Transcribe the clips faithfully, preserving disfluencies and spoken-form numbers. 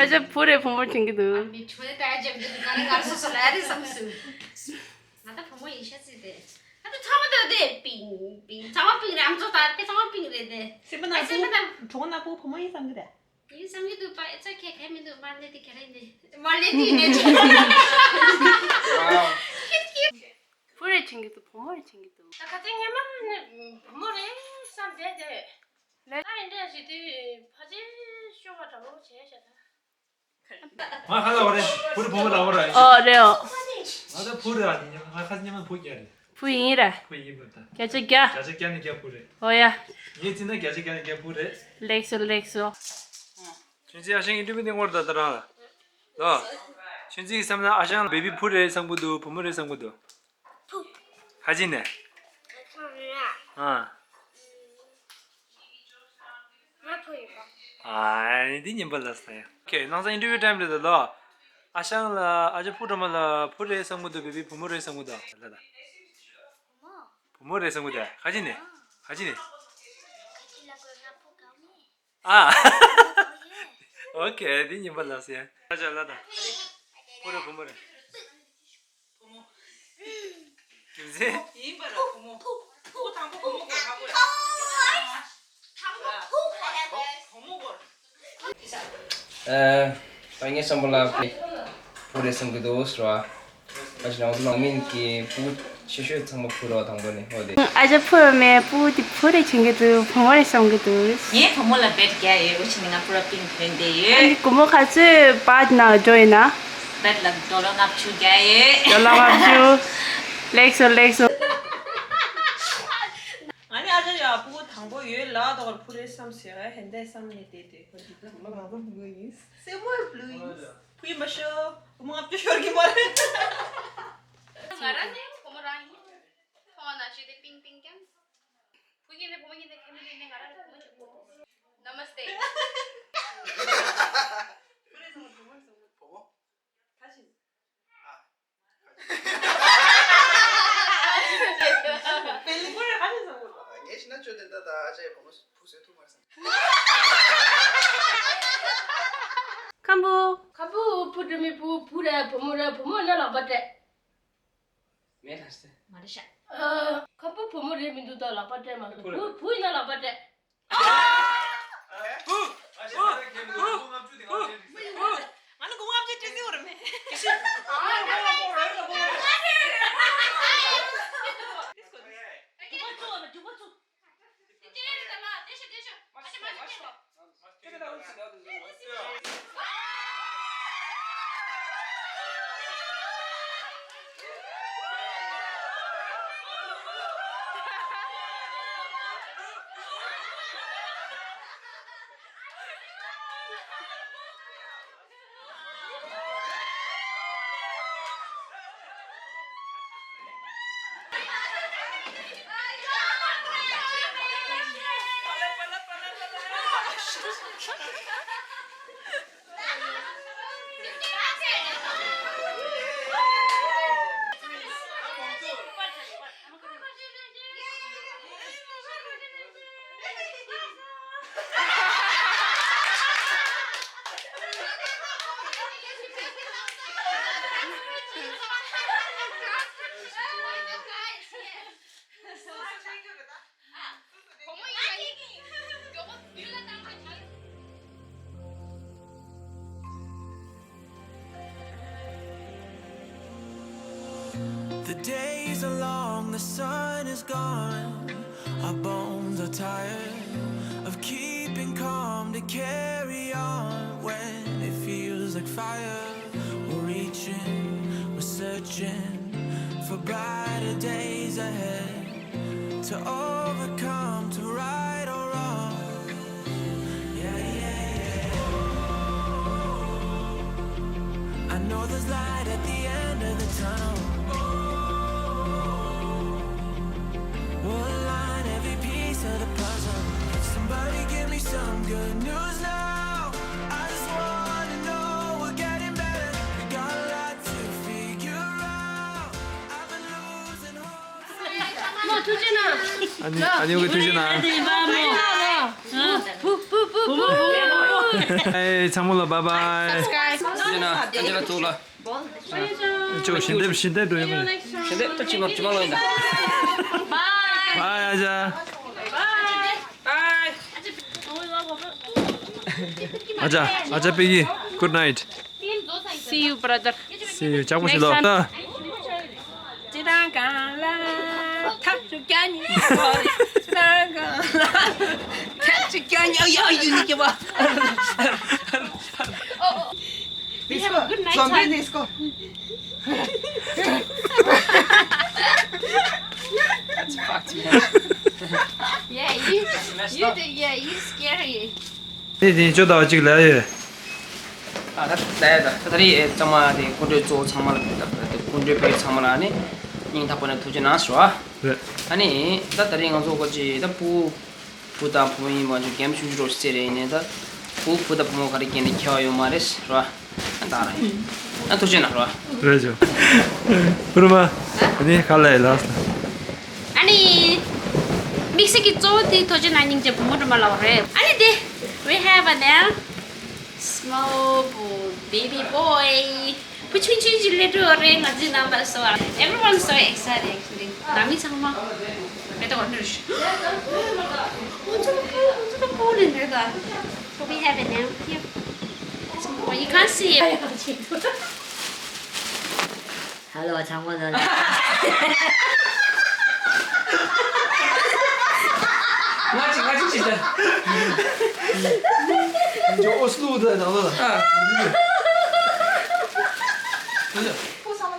ཨ་ཅག་བུ་རེད་བུ་མོར་བྱེད་ཀྱི་འདུག་མི་ཆུང་ད་ཅག་འདི་ག་རེ་ང་སོ་སོ་ལ་རེ་བསམ་སོང་། ང་ད་བུ་མོ་ཡིན་ཤ་ཚིག་དེ། ང་ད་ཚང་མ་ད་དེ་པིང་པིང་ཚང་མ་པིང་རང་ཚོ་ད་དེ་ཚང་མ་པིང་རེད་དེ། སེམས་པ་ན་ཨ་སེམས་པ་ན་གྲོགས་ན་པོ་བུ་མོ་ཡིན་བསམ་གི་དེ། ཡིན་བསམ་གི་འདུག་པ། ཨེ་ཙ་ཁེ་ཁེ་མི་འདུག་མ་ལེ་དེ་ཁེ་རེ་ནི་མ་ལེ་དེ་ནི་ཆེ། བུ་རེ་བྱེད་ཀྱི་འདུག་བུ་མོ་རེ་བྱེད་ཀྱི་འདུག་ད་ཁ་ཚན་ངས་མ་ནི་བུ་མོ་རེ་བསམ་བསྡད་དེ། ལེ། ད་ཡིན་འདྲ་ཞིག་དུས་ཕ་ཆེ་ཤོ་བ་འདྲ་བོ་བྱས་ཤ་ད། ང་ཁ་ལ་བ་རེད། བུ་རེ་བུ་མོ་ར་བ་ར། ཨོ་རེད་ཨོ། ང་ད་བུ་རེད་ཨ་ནི་ང་ཁ་ཉི་མ་བུ་རྒྱ་རེད། བུ་ཡིན་ར། བུ་ཡིན་པ་ད། བརྒྱ་ཆ་བརྒྱ། བརྒྱ་ཆ་བརྒྱ་ནི་བརྒྱ་བུ་རེད། ཨོ་ཡ། ངས་བརྩིས་ན་བརྒྱ་ཆ་བརྒྱ་ནི་བརྒྱ་བུ་རེད། ལེགས་སོ་ལེགས་སོ། ཆུང་ཆུང་ཨ་ཞང་ཨིན་ཊར་བིའུ་འདི་ངོར་ད་ད་རང་ལ། ལོ། ཆུང་ཆུང་གི་བསམ་ན་ཨ་ཞང་ལ་བེ་བི་བུ་རེད་བསམ་གི་འདུག་བུ་མོ་རེད་བསམ་གི་འདུག་བུ། ཁ་ཅིག་ནས། ཨ། ང་བུ་ཡིན་པ། ཨ། འདི་ཉན་པ་ལ་ས་ཡ། ཁེ་ནང་ས་ཨིན་ཊར་བིའུ་ཊའིམ་རེད་ད་ལོ། ཨ་ཞང་ལ་ཨ་ཅག་བུ་གྲོགས་མོ་ལ་བུ་རེད་བསམ་གི་འདུག་བེ་བི་བུ་མོ་རེད་བསམ་གི་འདུག་ལ་ད། བུ་མོ་རེད་བསམ་གི་འདུག་ཁ་ཅིག་ནས། ཁ་ཅིག་ནས། ཨ། ཨོ་ཁེ་འདི་ཉན་པ་ལ་ས་ཡ། ཨ་ཅག་ལ་ད། བུ་རེད་བུ་མོ་རེད། བུ་མོ། རྒྱུ་མཚན། ཡིན་པ་ར་བུ་མོ། བུ་དང་པོ་བུ་མོ་གོ་དང་པོ་ར། དང་པོ་བུ་གོ་ར་བུ་མོ་གོ། ཨ། ད་ངས་བསམ་པ་ལ་བུ་རེད་བསམ་གི་འདུག་ཟེར་བ། ཨ་ཅག་ནང་དུ་ནང་མིན་གྱི་བུ་ཆེ་ཤོས་ཚང་མ་བུ་ར་དང་པོ་ནས་ཨོ་དེ། ཨ་ཅག་བུ་མེད་བུ་དེ་བུ་རེད་བྱེད་གི་འདུག་བུ་མོ་རེད་བསམ་གི་འདུག་ངས་བུ་མོ་ལ་བེད་རྒྱག་ཡོད། འུ་ཆི་ནི་ང་པུ་ར་པིང་ཕན་བསྡད་ཡོད། ཨ་ནི་སྒོར་མོ་ག་ཚོད་བར་ན་འགྲོ་ཡིན་ན། བེད་ལ་ཌོ་ལར་ལྔ་བཅུ་རྒྱག་ཡོད། ཌོ་ལར་ལྔ་བཅུ། ལེགས་སོ་ལེགས་སོ། ང་ནི་ཨ་ཅག་ཡ་བུ་དང་པོ་ཡོད་ལ་ད་གར་བུ་རེད་བསམ་ཟེར་ཧན་དེ་བསམ་ནས་བསྡད་དེ་ཁོ་འདི་ད་ང་ང་ཚོ་བུ་ཡིན། སེ་མོ་བླུ་ཡིན། བུ་ཡིན་པ་ཤོ་བུ་མོ་ལྔ་བཅུ་ཤོར་གི་མ་རེད། ང་རང་ནི་བུ་མོ་རང་ཡིན། མཐོང་བ་ན་ཞེ་དེ་པིང་པིང་ཀྱང་། བུ་ཡིན་ནི་བུ་མོ་ཡིན་ནི་ཁྱེད་མི་ཡིན་ནི་ང་རང་ལ་བུ་མོ་ཞིག་གོ། Namaste། བུ་རེད་བཟང་བུ་མོ་བཟང་བུ་མོ། ཁ་ཤིན། ཨ། བུ་རེད་ཁ་ཤིན་བཟང་བུ་མོ། ངས་ཤི་ན་ཆོས་དེ་འདྲ་ད་ཨ་ཅག་ཡི་བུ་མོ་བུ་བཟོས་ཐུབ་མ་སོང་། ཁམ་བུ། ཁམ་བུ་བུ་འགྲོ་མི་བུ་བུ་རེད་བུ་མོ་རེད་བུ་མོ་ཡིན་ན་ལག་པ་སྤྲད། མེད་ལ་སྟེ། མ་རེད་ཤག་ཁམ་བུ་བུ་མོ་རེད་མི་འདུག་ད་ལག་པ་སྤྲད་མ་འདུག་བུ་བུ་ཡིན་ན་ལག་པ་སྤྲད། བུ། བུ། བུ། བུ། ང་ལ་སྒོར་མོ་ལྔ་བཅུ་སྤྲད་ཟེར་བ་རེད་མེད། The days are long, the sun is gone. Our bones are tired of keeping calm to carry on when it feels like fire. We're reaching, we're searching for brighter days ahead. To overcome, to right or wrong. Yeah, yeah, yeah. I know there's light at the end of the tunnel. We'll align every piece of the puzzle. Somebody give me some good news now. I just wanna know we're getting better. We got a lot to figure out. I've been losing hope. ཨ་ནི་ཨ་ནི་འོ་གི་ཐུགས་རྗེ་གནང་། བུ་བུ་བུ་བུ། ཨེ། ཚང་མ་ལ་བཱའི་བཱའི། Subscribe. ཡིན་ན་ཨ་ཅེ་ལ་ཐུག་ལ། ཅོ་ཞིན་དེབ་ཞིན་དེབ་འགྲོ་ཡོང་གི། ཞིན་དེབ་ད་ཅི་མ་ཅི་མ་ལོ་ཡིན་ད། བཱའི་ཨ་ཅག་ཨ་ཅག་ཨ་ཅག་པེ་གི། Good night. See you, brother. See you. ལྕགས་པོ་ཞིག་ལོ། ཅི་རང་གང་ལ་ཐག་ཆུ་ཀྱ་ཉི་ཅི་རང་གང་ལ་ཐག་ཆུ་ཀྱ་ཉི་ཨ་ཡ་ཡུ་ནི་ཀྱ་བ། We have a good night time. Zombie disco. Fucked, man. Yeah, you, you do, yeah, you scary. དེ་དེ་ཅོ་ད་གཅིག་ལ་ཡོད། ཨ་ད་ད་ད་ད་རེས་ཚང་མ་དེ་སྐུ་མགྲོན་གཙོ་བོ་ཚང་མ་ལ་ད་ད་སྐུ་མགྲོན་ཕེབས་ཚང་མ་ལ་ནི་སྙིང་ཐག་པ་ནས་ཐུགས་རྗེ་གནང་ཞུ་བ། རེད། ཨ་ནི་ད་ད་རེས་ང་ཚོ་ཀོ་ཅི་ད་བུ་བུ་དང་བུ་མོ་ཡིན་མ་ཆོག་གེམ་ཆུང་ཆུང་རོགས་ཟེར་རེད། ཡིན་ནའི་ད་བུ་བུ་དང་བུ་མོ་ག་རེ་སྐྱེས་ནས་ཁྱད་པར་ཡོད་མ་རེད་ར། ཨ་ད་ར་ཡིན། ཨ་ཐུགས་རྗེ་གནང་ར། རེད་ཅོ། བུ་རུ་མ། ཨ་ནི་ཁ་ལ་ཡི་ལགས། ཨ་ནི་དམིགས་བསལ་གྱི་གཙོ་བོ་དེ་ཐུགས་རྗེ་གནང་སྙིང་རྗེ་བུ་མོ་སྒྲོལ་མ་ལགས་རེད། ཨ་ནི་དེ། We have a now small baby boy. བུ་ཆུང་ཆུང་ཞིག་སླེབས་འགྲོ་རེད་ང་ཚོའི་ནང་པར། So everyone so excited actually. ནང་མི་ཚང་མ་མེ་ཏོག་ནུར་ཞུ། ཁོ་ཚོ་ཁོ་ཚོ་ཁོ་ལེན་རེད་ད། So we have a now here. Well, you can't see it. Hello, ཚང་མ་ལ། ང་ཅིག་ང་ཅིག་ཅིག་ད། ཇོ་ཨོ་སི་ལུ་ད་ད་ལ། ཨ།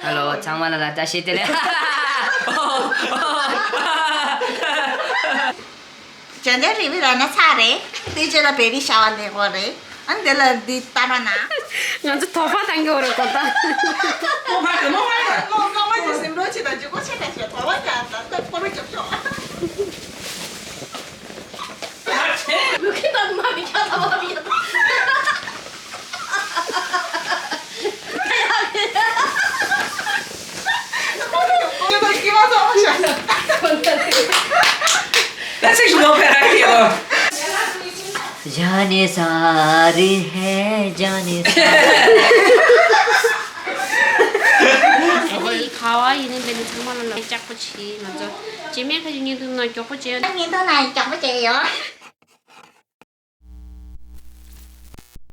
Hello, ཚང་མ་ལ་ལ་བཀྲ་ཤིས་བདེ་ལེགས། ཇོ་འདི་རི་བི་ར་ན་ཚ་རེད། དེ་རྗེས་ལ་བེ་བི་ཤ་བ་ལེན་དགོས་རེད། ཨ་འདི་ལ་འདི་ལྟ་ར་ན། ང་ཚོ་དོ་ཕ་བཏང་གི་ཡོད་རེད་གོ་ད། མོ་ཕ་གི་མོ་ཕ་གི། མོ་མོ་ཅི་སིམ་རོ་ཅི་དང་ཅི་གོ་ཆེ་ད་ཅི་དོ་བ་ཀྱང་ད་ད་ཀོ་རོ་ཅོག་ཅོག Look at that mommy, ཁྱོད་ལ་བབ་ཡོད། ད་ཚིག་ཞིག་ལོག་པའི་ར་ཡི་ཡོད། जाने सारी है, जाने सारी། ཁ་བ་ཡིན་ནི་འདི་ནི་ཚང་མ་ལ་ལ་ལྕགས་པོ་ཆེ་ང་ཚོ་རྗེས་མའི་ཁ་ཅིག་བརྙན་ཐུང་ནང་མགྱོགས་པོ་མཇལ་ཡོང་། བརྙན་ཐུང་ནང་མགྱོགས་པོ་མཇལ་ཡོང་།